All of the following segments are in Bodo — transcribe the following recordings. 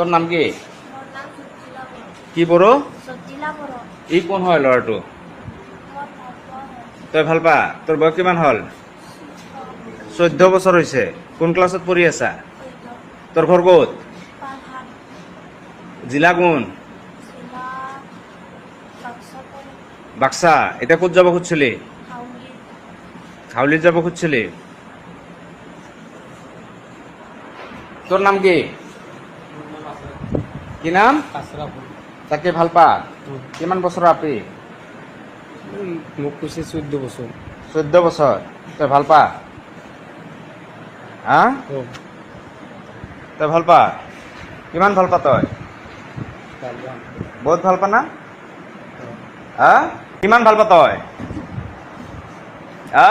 তোর নাম কি? মোৰ নাম swrjila boro। কি বড়ো? swrjila boro। ই কোন হয় ল'ৰাটো? মোৰ ভালপোৱা হয়। তই ভাল পা? তোৰ বয়স কিমান হ'ল? 14 বছৰ হৈছে। কোন ক্লাছত পঢ়ি আছা? তোৰ ঘৰ ক'ত? পাহান জিলা কোন? জিলা বাক্সা পৰে। বাক্সা। এতিয়া ক'ত যাব খুজিছিলি? হাউলি হাউলিত যাব খুজিছিলি? তোর নাম কি? কি নাম? তাকে ভাল পা? কিমান বছৰ আপি? মোক কৈছে 14 বছৰ। 14 বছৰ। তই ভাল পা? হা? তই ভাল পা? কিমান ভাল পা তই? বহুত ভাল পা না? হা? কিমান ভাল পা তই? হা?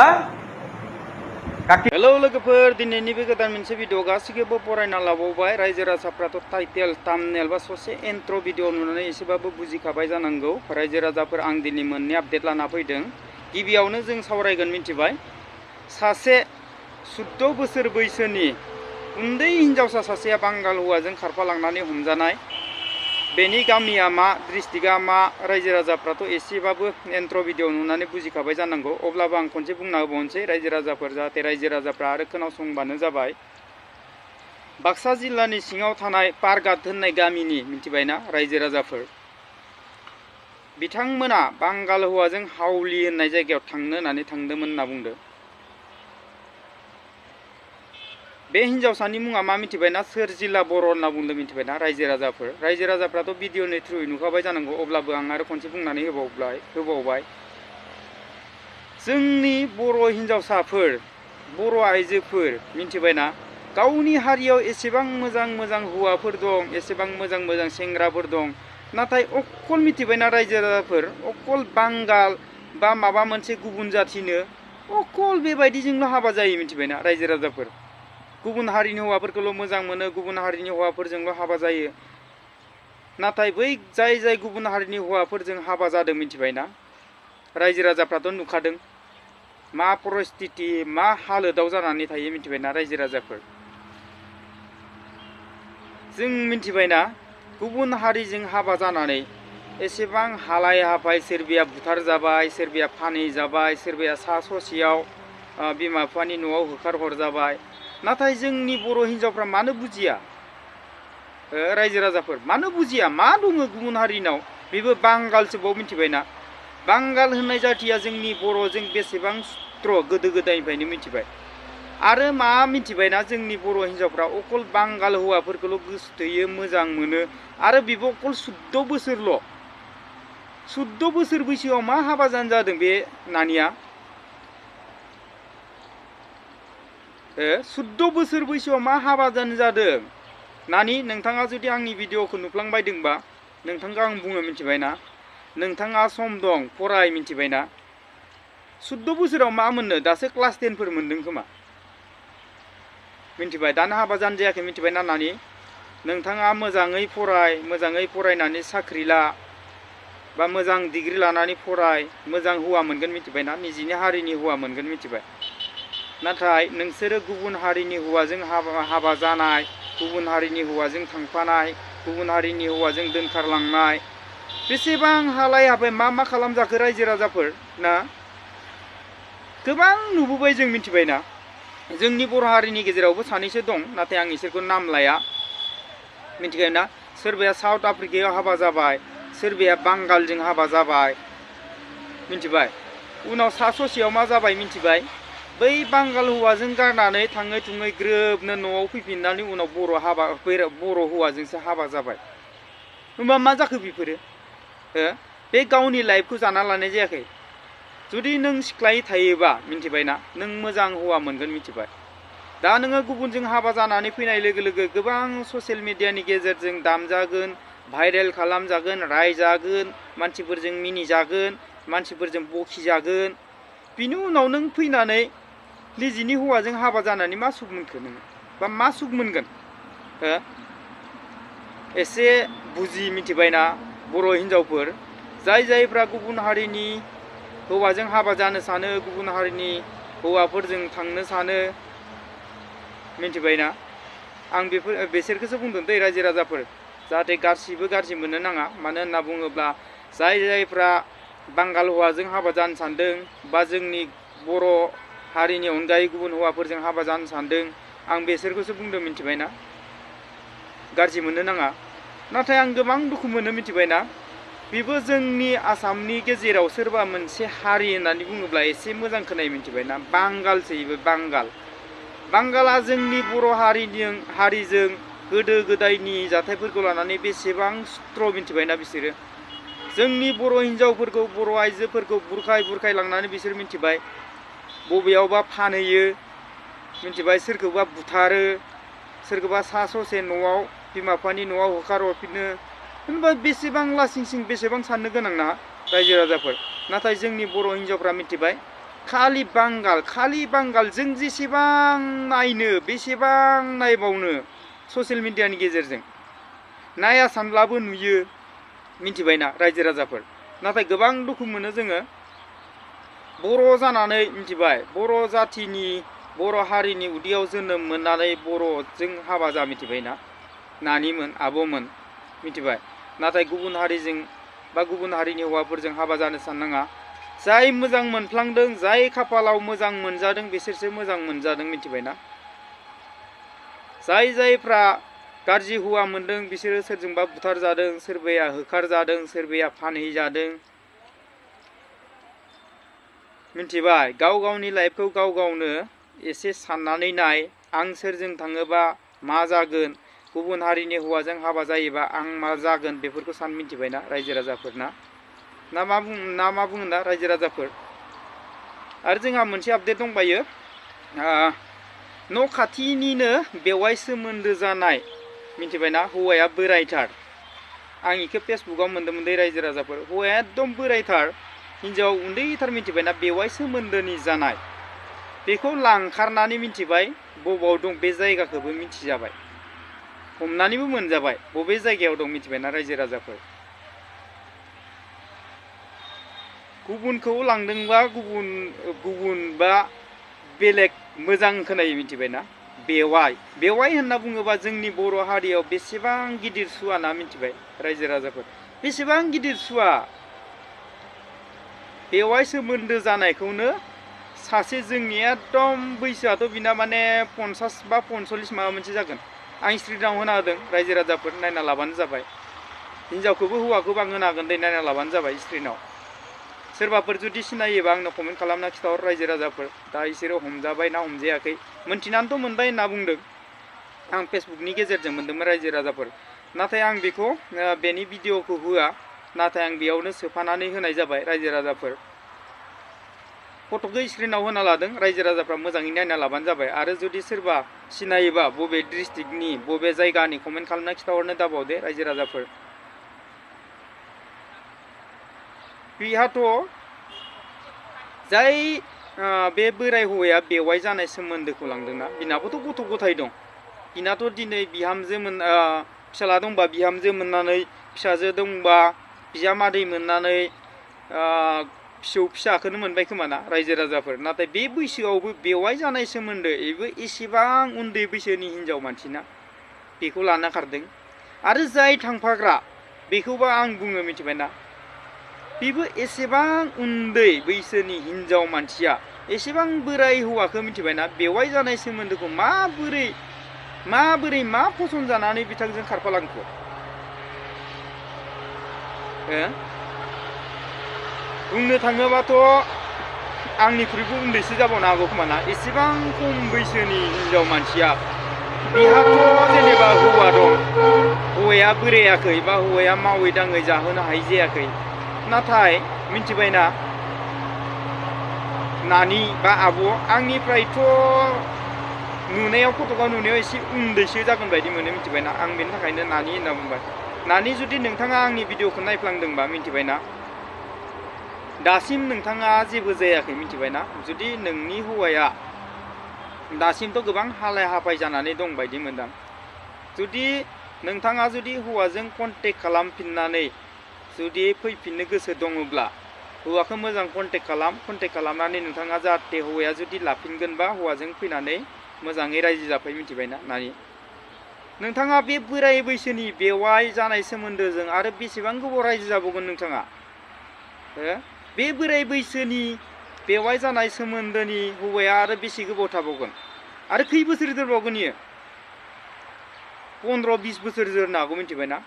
हेलो लोगोफोर, दिनैनि बे गोदान मोनसे भिडिअ गासिखौबो बरायना लाबावबाय। रायजो राजाफ्राथ' टाइटेल थाम्बनेल बा ससे एन्ट्र भिडिअ नुनानै एसेबाबो बुजिखाबाय जानांगौ। रायजो राजाफोर, आं दिनै मोननै आपडेट लाना फैदों। गिबियावनो जों सावरायगोन, मिथिबाय, सासे 14 बोसोर बैसोनि उन्दै हिनजावसा सासेया बांगाल हौवाजों खारफालांनानै हमजानाय। बेनि गामिया मा, डिस्ट्रिक्टआ मा, रायजो राजाफ्राथ' एसेबाबो एन्ट्र भिडिअ नुनानै बुजिखाबाय जानांगौ। अब्लाबो आं खनसे बुंना होबावनोसै रायजो राजाफोर, जाहाथे रायजो राजाफ्रा आरो खोनासंबानो जाबाय। बाक्सा जिल्लानि सिङाव थानाय पारगात होननाय गामिनि, मिथिबायना रायजो राजाफोर, बिथांमोना बांगाल हौवाजों हाउलि होननाय जायगायाव थांनो होननानै थांदोंमोन होनना बुंदों। बे हिनजावसानि मुङा मा, मिथिबायना? स्वrjila बर' होनना बुंदों, मिथिबायना रायजो राजाफोर। रायजो राजाफ्राथ' भिडिअनि थ्रुयै नुखाबाय जानांगौ। अब्लाबो आं आरो खनसे बुंनानै होबावबाय। जोंनि बर' हिनजावसाफोर, बर' आइजोफोर, मिथिबायना, गावनि हारियाव एसेबां मोजां मोजां हौवाफोर दं, एसेबां मोजां मोजां सेंग्राफोर दं, नाथाय अकल, मिथिबायना रायजो राजाफोर, अकल बांगाल बा माबा मोनसे गुबुन जाथिनो अकल बेबायदिजोंल' हाबा जायो, मिथिबायना रायजो राजाफोर। गुबुन हारिनि हौवाफोरखौल' मोजां मोनो, गुबुन हारिनि हौवाफोरजोंल' हाबा जायो। नाथाय बै जाय गुबुन हारिनि हौवाफोरजों हाबा जादों, मिथिबायना, रायजो राजाफ्राथ' नुखादों मा परिस्थिति, मा हालोदाव जानानै थायो, मिथिबायना रायजो राजाफोर। जों मिथिबायना गुबुन हारिजों हाबा जानानै एसेबां हालाय हाफाय, सोरबाया बुथार जाबाय, सोरबाया फानहै जाबाय, सोरबाया सा ससेयाव बिमा बिफानि न'आव होखारहरजाबाय। नाथाय जोंनि बर' हिनजावफ्रा मानो बुजिया? रायजो राजाफोर मानो बुजिया? मा दङ गुबुन हारिनाव? बेबो बांगालसोबाव, मिथिबायना। बांगाल होननाय जाथिया जोंनि बर'जों बेसेबां सुत्र गोदो गोदायनिफ्रायनो, मिथिबाय। आरो मा, मिथिबायना, जोंनि बर' हिनजावफ्रा अकल बांगाल हौवाफोरखौल' गोसोथोयो, मोजां मोनो। आरो बेबो अकल 14 बोसोरल'। 14 बोसोर बैसोआव मा हाबा जानो जादों बे नानिया? 14 बोसोर बैसोआव मा हाबा जानो जादों? नानि, नोंथाङा जुदि आंनि भिडिअखौ नुफ्लांबायदोंबा नोंथांखौ आं बुङो, मिथिबायना, नोंथाङा सम दं, फराय, मिथिबायना। 14 बोसोराव मा मोननो? दासो क्लास 10 फोर मोनदों खोमा, मिथिबाय। दानो हाबा जानो जायाखै, मिथिबायना नानि। नोंथाङा मोजाङै फराय, मोजाङै फरायनानै साख्रि ला, बा मोजां डिग्रि लानानै फराय, मोजां हौवा मोनगोन, मिथिबायना, निजिनि हारिनि हौवा मोनगोन, मिथिबाय। नाथाय नोंसोरो गुबुन हारिनि हौवाजों हाबा जानाय, गुबुन हारिनि हौवाजों थांफानाय, गुबुन हारिनि हौवाजों दोनखारलांनाय, बेसेबां हालाय हाफाय मा खालामजाखो रायजो राजाफोर ना? गोबां नुबोबाय जों, मिथिबायना। जोंनि बर' हारिनि गेजेरावबो सानैसो दं, नाथाय आं इसोरखौ नाम लाया, मिथिबायना। सोरबाया साउथ आफ्रिकायाव हाबा जाबाय, सोरबाया बांगालजों हाबा जाबाय, मिथिबाय। उनाव सा ससेयाव मा जाबाय, मिथिबाय, बै बांगाल हौवाजों गारनानै थाङै थुङै ग्रोबनो न'आव फैफिननानै उनाव बर' हौवाजोंसो हाबा जाबाय। होमबा मा जाखो बेफोरो? बे गावनि लाइफखौ जाना लानाय जायाखै? जुदि नों सिख्लायै थायोबा, मिथिबायना, नों मोजां हौवा मोनगोन, मिथिबाय। दा नोङो गुबुनजों हाबा जानानै फैनाय लोगो लोगो गोबां ससियेल मिडियानि गेजेरजों दामजागोन, भाइरेल खालामजागोन, रायजागोन, मानसिफोरजों मिनिजागोन, मानसिफोरजों बखिजागोन। बिनि उनाव नों फैनानै निजिनि हौवाजों हाबा जानानै मा सुख मोनखो नोङो? बा मा सुख मोनगोन? एसे बुजि, मिथिबायना बर' हिनजावफोर, जायफ्रा गुबुन हारिनि हौवाजों हाबा जानो सानो, गुबुन हारिनि हौवाफोरजों थांनो सानो, मिथिबायना, आं बिसोरखौसो बुंदों दै रायजो राजाफोर जाहाथे गासिबो गाज्रि मोननो नाङा मानो होनना बुङोब्ला जायफ्रा बांगाल हौवाजों हाबा जानो सानदों बा जोंनि बर' हारिनि अनगायै गुबुन हौवाफोरजों हाबा जानो सानदों आं बिसोरखौसो बुंदों मिथिबायना गाज्रि मोननो नाङा नाथाय आं गोबां दुखु मोनो मिथिबायना बेबो जोंनि आसामनि गेजेराव सोरबा मोनसे हारि होननानै बुङोब्ला एसे मोजां खोनायो मिथिबायना बांगालसो बेबो बांगाला जोंनि बर' हारिजों गोदो गोदायनि जाथायफोरखौ लानानै बेसेबां स्ट्र मिथिबायना बिसोरो जोंनि बर' हिन्जावफोरखौ बर' आइजोफोरखौ बुरखाय लांनानै बिसोर मिथिबाय बबेयावबा फानहैयो मिथिबाय सोरखौबा बुथारो सोरखौबा सा ससे न'आव बिमा बिफानि न'आव होखारहरफिनो होनबा बेसेबां लासिंसिं बेसेबां साननो गोनां ना रायजो राजाफोर नाथाय जोंनि बर' हिन्जावफ्रा मिथिबाय खालि बांगाल जों जेसेबां नायनो बेसेबां नायबावनो ससियेल मिडियानि गेजेरजों नाया सानब्लाबो नुयो मिथिबायना रायजो राजाफोर नाथाय गोबां दुखु मोनो जोङो बर' जानानै मिथिबाय बर' जाथिनि बर' हारिनि उदैयाव जोनोम मोननानै बर'जों हाबा जा मिथिबायना नानिमोन आब'मोन मिथिबाय नाथाय गुबुन हारिजों बा गुबुन हारिनि हौवाफोरजों हाबा जानो साननाङा जाय मोजां मोनफ्लांदों जाय खाफालाव मोजां मोनजादों बिसोरसो मोजां मोनजादों मिथिबायना जायफ्रा गाज्रि हौवा मोनदों बिसोरो सोरजोंबा बुथारजादों सोरबाया होखारजादों सोरबाया फानहैजादों मिथिबाय गाव गावनि लाइफखौ गाव गावनो एसे साननानै नाय आं सोरजों थाङोबा मा जागोन गुबुन हारिनि हौवाजों हाबा जायोबा आं मा जागोन बेफोरखौ सान मिथिबायना रायजो राजाफोरना ना मा बुङो ना रायजो राजाफोर आरो जोंहा मोनसे आपडेट दंबायो न' खाथिनिनो बेवाइ सोमोन्दो जानाय मिथिबायना हौवाया बोरायथार आं इखौ फेसबुकाव मोन्दोंमोन दै रायजो राजाफोर हौवाया एकदम बोरायथार हिन्जाव उन्दैथार मिथिबायना बेवाइ सोमोन्दोनि जानाय बेखौ लांखारनानै मिथिबाय बबाव दं बे जायगाखौबो मिथिजाबाय हमनानैबो मोनजाबाय बबे जायगायाव दं मिथिबायना रायजो राजाफोर गुबुनखौ लांदोंबा गुबुन बा बेलेग मोजां खोनायो मिथिबायना बेवाइ होनना बुङोबा जोंनि बर' हारियाव बेसेबां गिदिर सुवा ना मिथिबाय रायजो राजाफोर बेसेबां गिदिर सुवा बेवाइ सोमोन्दो जानायखौनो सासे जोंनि एकदम बैसोआथ' बिना माने 50 बा 45 माबा मोनसे जागोन आं स्क्रिनाव होना होदों रायजो राजाफोर नायना लाबानो जाबाय हिन्जावखौबो हौवाखौबो आं होना होगोन दै नायना लाबानो जाबाय स्क्रिनाव सोरबाफोर जुदि सिनायोबा आंनो कमेन्ट खालामना खिथाहर रायजो राजाफोर दा इसोरो हमजाबाय ना हमजायाखै मोनथिनानैथ' मोनबाय होनना बुंदों आं फेसबुकनि गेजेरजों मोन्दोंमोन रायजो राजाफोर नाथाय आं बेखौ बेनि भिडिअखौ होआ नाथाय आं बेयावनो सोफानानै होनाय जाबाय रायजो राजाफोर फट'खौ स्क्रिनाव होना लादों रायजो राजाफ्रा मोजाङै नायना लाबानो जाबाय आरो जुदि सोरबा सिनायोबा बबे डिस्ट्रिक्टनि बबे जायगानि कमेन्ट खालामना खिथाहरनो दाबावदे रायजो राजाफोर बिहाथ' जाय बे बोराय हौवाया बेवाइ जानाय सोमोन्दोखौ लांदोंना बिनाबोथ' गथ' गथाय दं बिनाथ' दिनै फिसाला दंबा बिहामजो मोननानै फिसाजो दंबा बिजामादै मोननानै फिसौ फिसाखौनो मोनबाय खोमा ना रायजो राजाफोर नाथाय बे बैसोआवबो बेवाइ जानाय सोमोन्दो बेबो एसेबां उन्दै बैसोनि हिन्जाव मानसिना बेखौ लाना खारदों आरो जाय थांफाग्रा बेखौबा आं बुङो मिथिबायना बेबो एसेबां उन्दै बैसोनि हिन्जाव मानसिया एसेबां बोराय हौवाखौ मिथिबायना बेवाइ जानाय सोमोन्दोखौ माबोरै मा फसन जानानै बिथांजों खारफालांखो बुंनो थाङोबाथ' आंनिख्रुइबो उन्दैसो जाबावनो हागौ खोमा ना एसेबां खम बैसोनि हिन्जाव मानसिया बिहाथ' जेनेबा हौवा दं हौवाया बोरायाखै बा हौवाया मावै दाङै जाहोनो हायि जायाखै नाथाय मिथिबायना नानि बा आब' आंनिफ्रायथ' नुनायाव फट'खौ नुनायाव एसे उन्दैसो जागोन बायदि मोनो मिथिबायना आं बेनि थाखायनो नानि होनना बुंबाय नानि जुदि नोंथाङा आंनि भिडिअखौ नायफ्लांदोंबा मिथिबायना दासिम नोंथाङा जेबो जायाखै मिथिबायना जुदि नोंनि हौवाया दासिमथ' गोबां हालाय हाफाय जानानै दं बायदि मोनदां जुदि नोंथाङा जुदि हौवाजों कन्टेक्ट खालामफिननानै जुदि फैफिननो गोसो दङब्ला हौवाखौ मोजां कन्टेक्ट खालामनानै नोंथाङा जाहाथे हौवाया जुदि लाफिनगोनबा हौवाजों फैनानै मोजाङै रायजो जाफै मिथिबायना नानि नोंथाङा बे बोराय बैसोनि बेवाइ जानाय सोमोन्दोजों आरो बेसेबां गोबाव रायजो जाबावगोन नोंथाङा? बे बोराय बैसोनि बेवाइ जानाय सोमोन्दोनि हौवाया आरो बेसे गोबाव थाबावगोन? आरो खै बोसोर जोरबावगोन इयो? 15-20 बोसोर जोरनो हागौ मिथिबाय ना?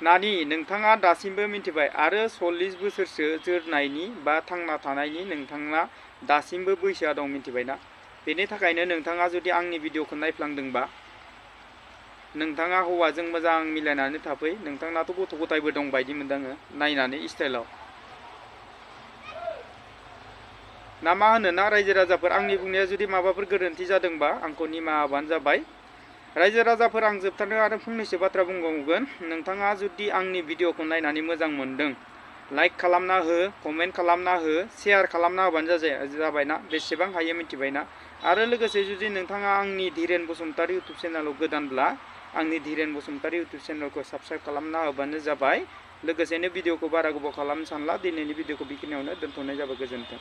नानि नोंथाङा दासिमबो मिथिबाय आरो 40 बोसोरसो जोरनायनि बा थांना थानायनि नोंथाङा दासिमबो बैसोआ दं मिथिबाय ना? बेनि थाखायनो नोंथाङा जुदि आंनि भिडिअखौ नायफ्लांदोंबा नोंथाङा हौवाजों मोजां मिलायनानै थाफै। नोंथांनाथ' गथ' गथायबो दं बायदि मोनदाङो नायनानै स्टाइलाव। ना मा होनो ना रायजो राजाफोर? आंनि बुंनाया जुदि माबाफोर गोरोन्थि जादोंबा आंखौ निमाहा होबानो जाबाय। रायजो राजाफोर आं जोबथारनायाव आरो फंनैसो बाथ्रा बुंबावगोन। नोंथाङा जुदि आंनि भिडिअखौ नायनानै मोजां मोनदों लाइक खालामना हो, कमेन्ट खालामना हो, शेयार खालामना होबानो जाबायना? बेसेबां हायो मिथिबायना? आरो लोगोसे जुदि नोंथाङा आंनि धीरेन बसुमतारी इउटुब चेनेलाव गोदानब्ला आंनि धीरेन बसुमतारी इउटुब चेनेलखौ साबस्क्राइब खालामना होबानो जाबाय। लोगोसेनो भिडिअखौ बारा गोबाव खालामनो सानला, दिनैनि भिडिअखौ बेखिनियावनो दोनथ'नाय जाबाय। गोजोन्थों।